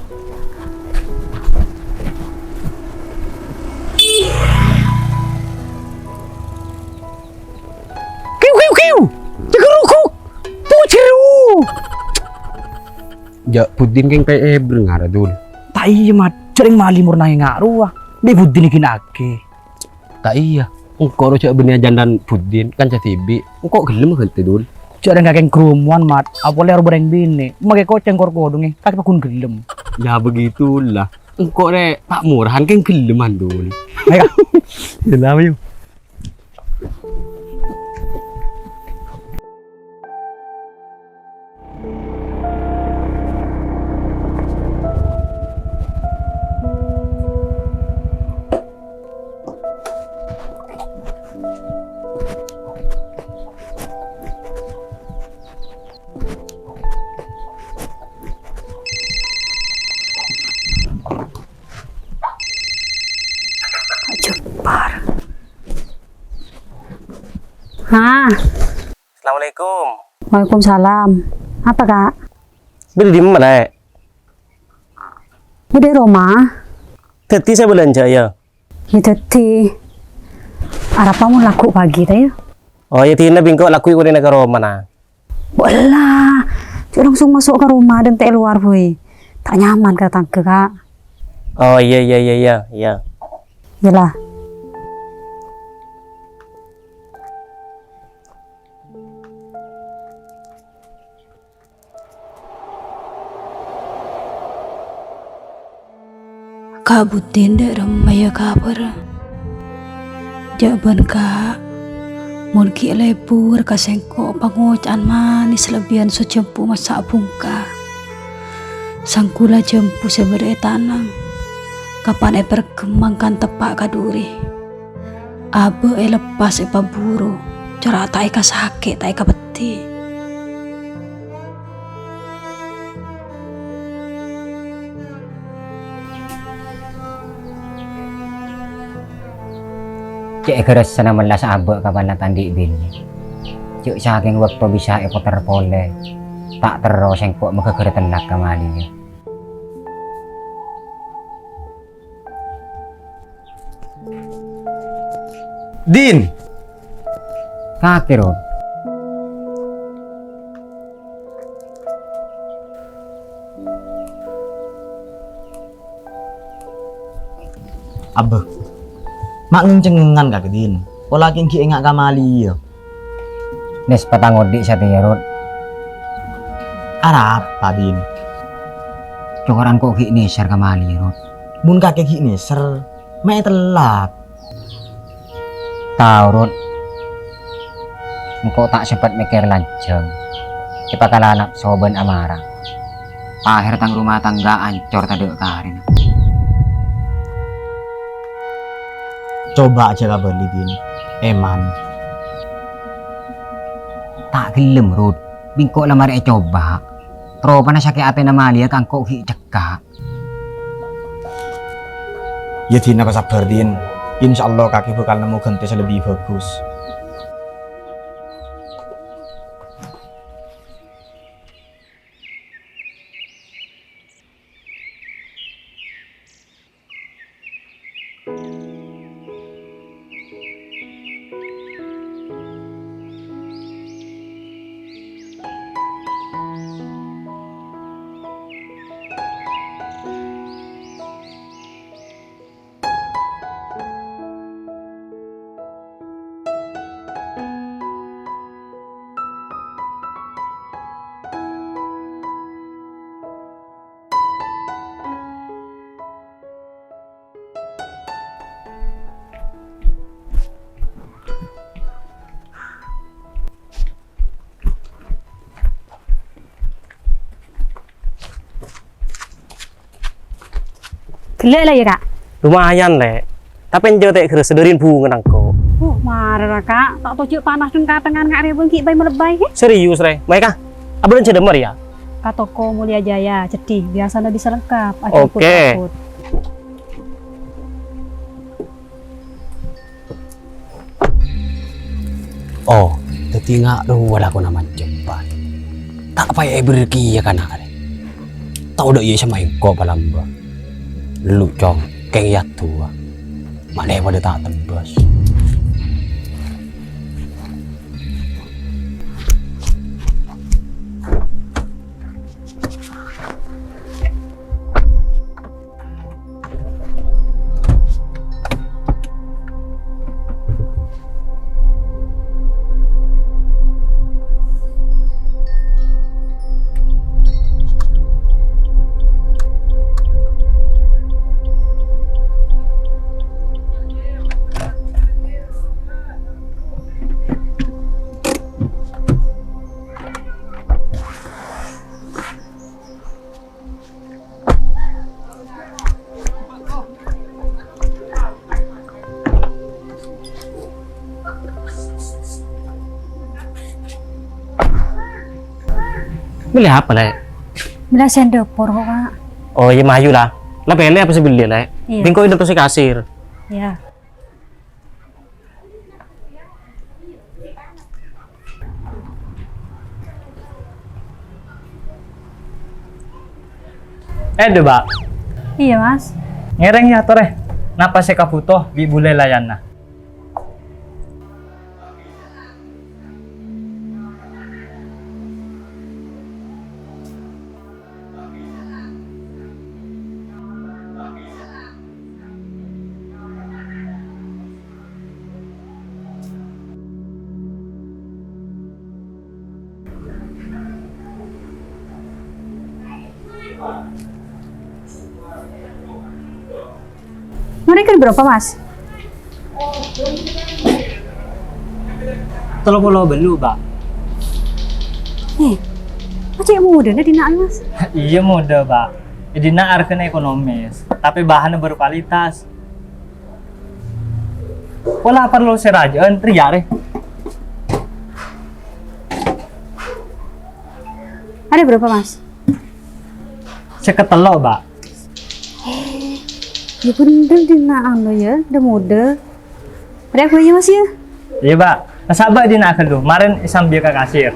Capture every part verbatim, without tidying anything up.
Kiu, kiu, kiu! Cèkèrukuk! Tuh, jeru! Jâ', Buddin kèng ta' èbâr ngara, Dul. Ta' iyâ, Mat. Jhâreng mali mornaè nga' rowa. Bi' Buddin èghina'aghi. Ta' iyâ. Engko' ro jâ' bânnè ajhân dâ' Buddin, kanca dhibi'. Engko' ghellem ghântè, Dul. Jhâreng kakè ngromowan, Mat. Apolè ro bâreng binè'. Makè kocèng kor-kodhungè. Kakè paggun ghellem. Ya, begitulah. Engko' rè ta' morahan kèng ghelleman, Dul. Ayo, Kak. Ghelem, ayo. Kak Jepar. Hah? Assalamualaikum. Waalaikumsalam. Apa, Kak? Bâ'na dimma, Lè'? Bâdâ è roma. Dhâddhi sè bâlânjhâ, yâ? Yâ, dhâddhi. Arapa mon lagghu' pagi, ta, yâ? Oh, yâ, dinah bi' engko' lagghu' è kornèna ka romana. Wala, jhâ' langsung maso' ka roma, dântè' è lowar, boy. Ta' nyaman ka tatangghâ, Kak. Oh, iyâ, iyâ, iyâ, iyâ, iyâ. Iyâlah. Ka' Buddin dâ' remma, yâ, kabhârrâ? Jhâ' bân, Ka', mon ghi' lebur ka sèngko' pangoca'an manis lebbiyân sojhâmbu massa' bhungka. Sangghulla jhâmbu sè bâdâ è tanang, kapan èparghemmang kan teppa' ka dhuri. Abâ' èleppas èpaburu, cora' ta' èkasakè', ta' èkapeddhi. Cè' ghârâssana mellas abâ' ka panatan dhi' binè'. Jhâ' sakèng bâkto bisa èpoter polè, ta' terro sèngko' maghâghâr tellak ka malèya. Din! Kakè, Rod. Abbâ. Ma' ngèng-cengngengan kakè, Din. Pola kèng ghi' enga' ka malèya. Nès patang odi' satèya, Rod. Arapa, Din? Cokor engko' ghi' nèser ka malèya, Rod. Mon kakè ghi' nèser, ma' ètellak. Tao, Rod. Engko' ta' sempat mèkkèr lanjhâng. Èpakala napso bân amarah. Ahèr tang rumah tangga ancor tadâ' karèna. Coba jhâ' kabâli, Din. Èman. Ta' ghellem, Rod. Bi' engko' la marè ècoba. Ropana sakè' atèna malèya ka engko' ghi' cekka'. Yâ, Din, apa sabbhâr, Din. Insyaallah, kakè bhâkal nemmo ghântè sè lebbi bhâghus. Ghellâ' la, yâ, Ka'? Lumayan, Lè'. Tapè enjâ' ta' ghârâssa dâri bhungana engko'. Uh, mara ra, Ka'. Ta' tojjhâ' panas dhân katengan nga' rèbâng ghi' bhâi malebbhâi, he? Serius, Rè? Mayu, Ka'. Abâlânjhâ dâ' emma rèya? Ka toko Mulia Jaya, Cedhi. Biasana bisa lengkap. Aja Oke. Abut-abut. Oh, dhâddhi nga' rowa lakona manjempat. Ta' paè èbârâ kèya kana' rè. Tao dâ' iyâ sè maèngko palamba. Lu cong, kèng iyâ duwâ. Ma'lè padâ ta' tembus. Mellè apa, Lè'? Mellè sen dâpor kok, Kak. Oh, iyâ, mayu la. La pèlè apa sè bellè, Lè'? Iyâ. Bengko itu pasti kasir. Iyâ. Eh, Dè, Bâ'. Iyâ, Mas. Ngèrèng yâ, torè. Napa sè kabhuto bi' bulâ èlayanna. Marè kan bârâmpa, Mas? Tello polo bâllu', Bâ'. Eh, cè' modâna dinna', Mas? Iyâ, modâ, Bâ'. È dinna' arghâna ekonomis, tapè bahanna berkualitas. Pola parlo sè rajâ'ân, rèya, rè. Arè bârâmpa, Mas? Sèket tello', Bâ'. Eh, yâ bhendher dinna' anu yâ, dâ' modâ. Arè aku yâ, Mas, yâ? Iyâ, Bâ'. Sabâ' dinna' ghâllu, marèn èsambiyâ ka kasir.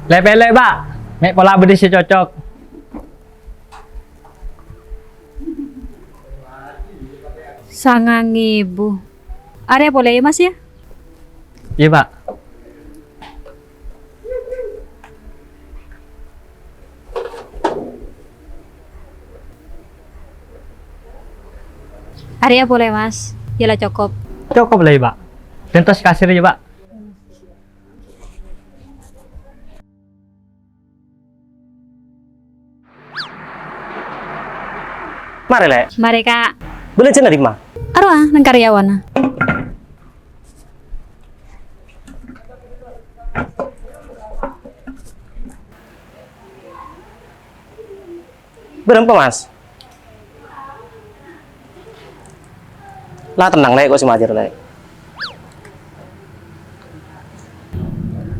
Lè'-pèlè, Bâ'. Mè' pola bâdâ sè cocok. Sangang èbu. Arè polè yâ, Mas, yâ? Iyâ, Bâ'. Arèya polè, Mas. Yâ la cokop. Cokop la, yâ, Bâ'. Dântos kasir, yâ, Bâ'. Marè, Lè'. Marè, Kak. Bâlânjhâna dimma? Arowa, neng karyawanna. Bârâmpa, Mas? La tennang, Lè', ko' sè majâr, Lè'.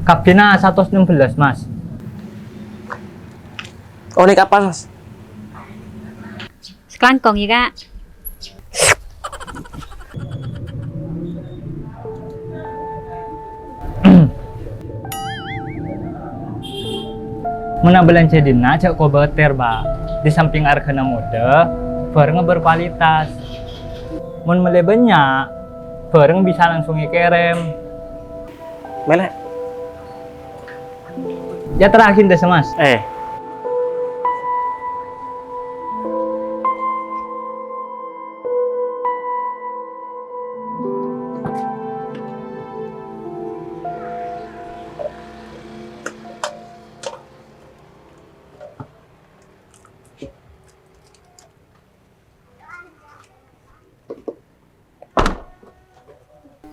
Kabbhina satos ennem belas, Mas. Ollè kapan, Mas? Sakalangkong, yâ, Kak. Mon abâlânjhâ dinna' jhâ' kobâtèr, Bâ'. Di samping arghâna modâ, bhârângnga berkualitas. Mon mellè bânnya', bhârâng bisa langsung èkèrèm. Mèlè. Yâ, terakhir deh, Mas. Eh.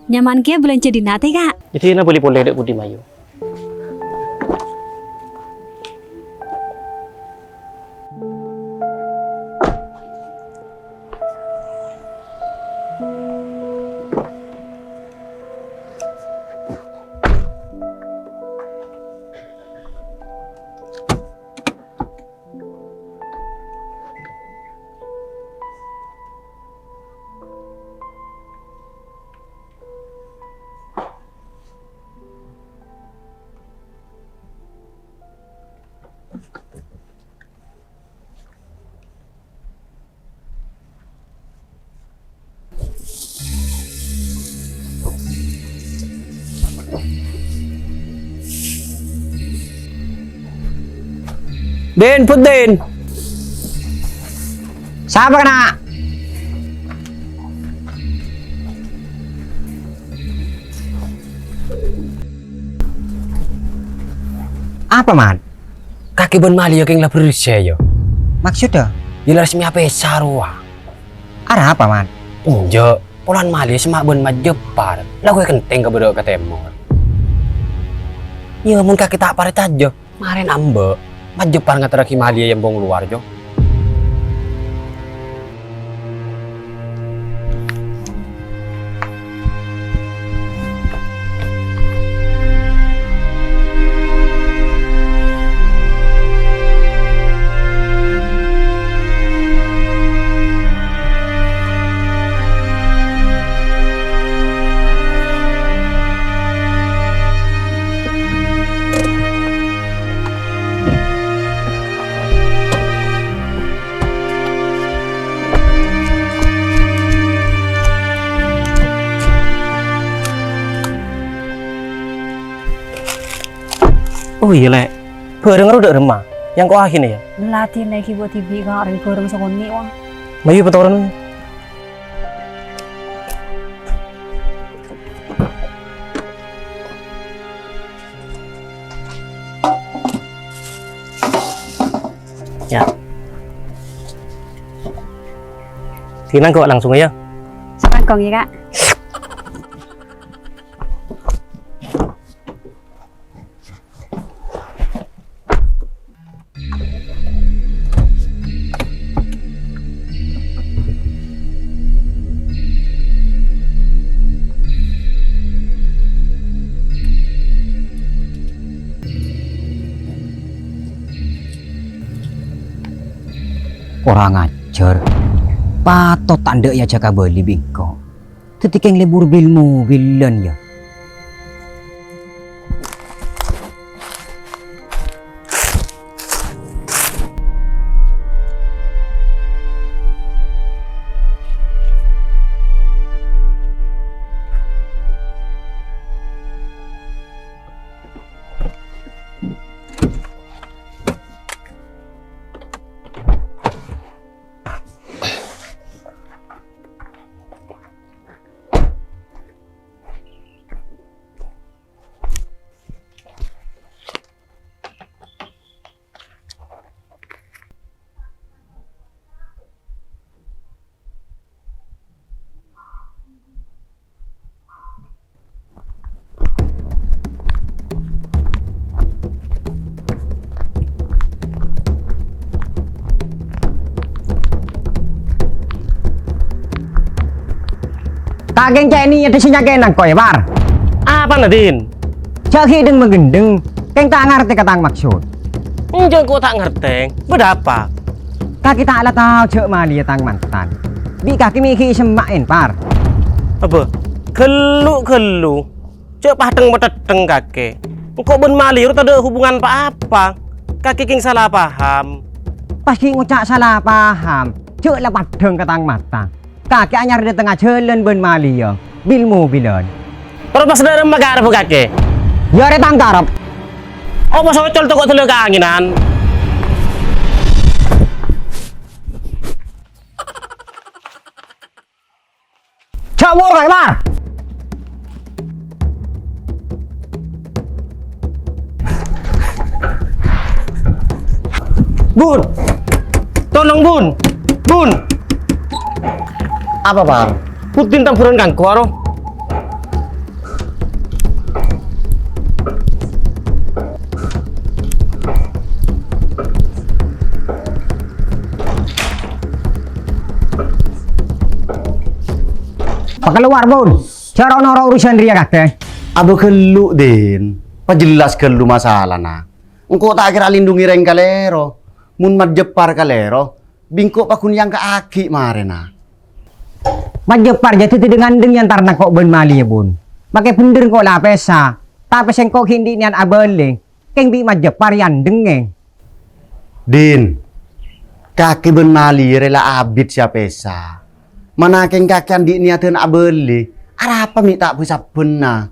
Nyaman kèya bâlânjhâ dinna' tè, Kak? Jadi, na bâli polè dâ' budi mayu. Din, Put, Din. Sapa, kana'? Apa, Man? Kakè bân Malia kèng la bherse, yâ? Maksodda? Yâ la resmi apèsa rowa. Arapa, Man? Enjâ', polana Malia semma' bân Majepar. La ghâbây kèntèng ka bârâ' ka tèmor. Yâ, mon kakè ta' parcajâ, marèna amba'. Majepar ngaterraghi Malia è embong lowar, Jo. Oh iyâ, Lè'. Bârâng ro dâ' remma. Yang ko ahina, yâ. Meladhi nèng ghi' bu dhibi' ka orèng bârâng sakonè', wa. Mayu patoron. Ya. Dinang kok langsung ya. Sarangkong ya, Kak. Kurang ajar. Patot ta' endâ' èajhâk abâli bi' engko'. Dhâddhi kèng lebur bil-mobilan, yâ. Ta' kèng cè' nèyadda sè nyakè'è engko' yâ, Par. Apana, Din? Jhâ' ghi' dhâng-maghendhâng, kèng ta' ngartè ka tang maksod. Enjâ' engko' ta' ngartè, bâdâ apa? Kakè ta' la tao jhâ' Malia tang mantan. Bi' kakè mè' ghi' semma'en, Par. Apa? Ghellu-ghellu. Jhâ' padhâng-pathèddhâng kakè. Engko' bân Malia ro tadâ' hubungan pa-apa. Kakè kèng sala paham. Pas ghi' ngoca' sala paham, jhâ' la padhâng ka tang mata. Kakè anyar dâtengnga jhâlân bân Malia, bil-mobilan. Terros pas dâ' remma kareppa kakè? Yâ arèya tang karep. Apa socol toko' dâlâ kaangènan? Jhâ' moro, Mar! Bun! Tolong, Bun! Bun! Apa, Par? Pudin tamburan kangko, aro? Pakalowar, Bun. Jhâ' ro-noro urusan rèya kakè. Abâ ghellu, Din. Pajellas ghellu masalana. Engko' ta' kèra lindungi rèng kalèro. Mon Mat Jeppar kalèro, bi' engko' paghun èyangka'aghi marèna. Mat Jeppar jhâ' dhâddhi dâng-andâng è antarana engko' bân Malia, Bun. Makè bhendher engko' la apèsa, tapè sèngko' ghi' andi' niyat abâli, kèng bi' Mat Jeppar èandhengngè. Din, kakè bân Malia rèya la abit sè apèsa. Manabi kakè andi' niyaddhân abâli, arapa mè' ta' bâ-sabbhânna?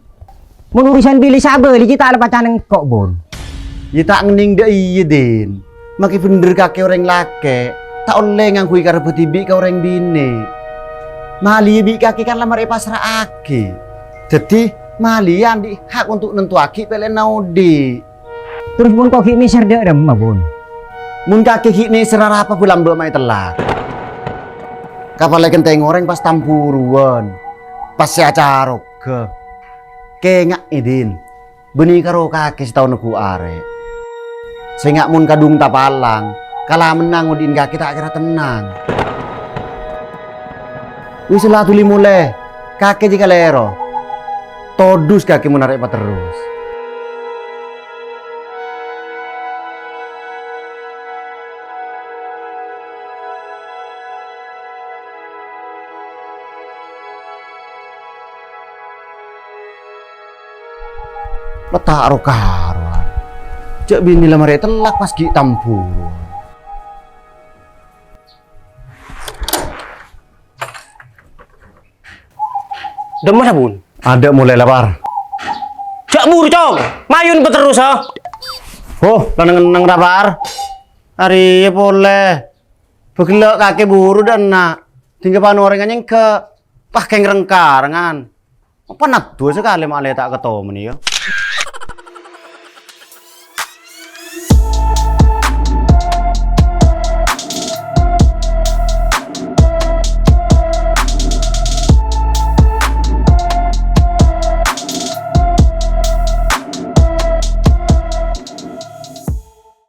Mon urusan bilâ sabâli jiyâ ta' la pacanan engko', Bun. Yâ ta' ngennèng dâ' iyâ, Din. Makè bhender kakè orèng lakè', ta' ollè ngangghuy karebbhâ dhibi' ka orèng binè'. Malèya bi' kakè kan la marè èpassra'aghi. Dhâddhi, malèya andi' hak untuk nantowaghi pèlèyanna odi'. Terros, Bun, ko' ghi' mèsèr dâ' remma, Bun? Mon kakè ghi' mèsèr arapa bulâ mbâ' ma' ètellak. Kapalè kèntèng orèng pas tambhuruwân, pas sè acarogghâ. Kènga'è, Din. Bânnè karo kakè sè tao neggu' arè'. Sènga' mon kadhung tapalang, kala mennang odi'na kakè ta' kèra tennang. Wis la dhuli molè, kakè jiyâ kalèro. Todus kakè mon arè' paterros. La ta' ro-karowan. Jhâ' binè la marè tellak pas ghi' tambhuruwân. Dâmma, Bun? Adâ' molè la, Par. Jhâ' buru, Cong. Mayun paterros, ha. Ho, la neng-enneng ra, Par. Arèya polè. Bâghellâ' kakè buru dâ' enna'. Dingghâ panorèngan nyèngghâ. Pas kèng reng-karengan. Apa nadduwâ sakalè malè ta' katomon, yâ?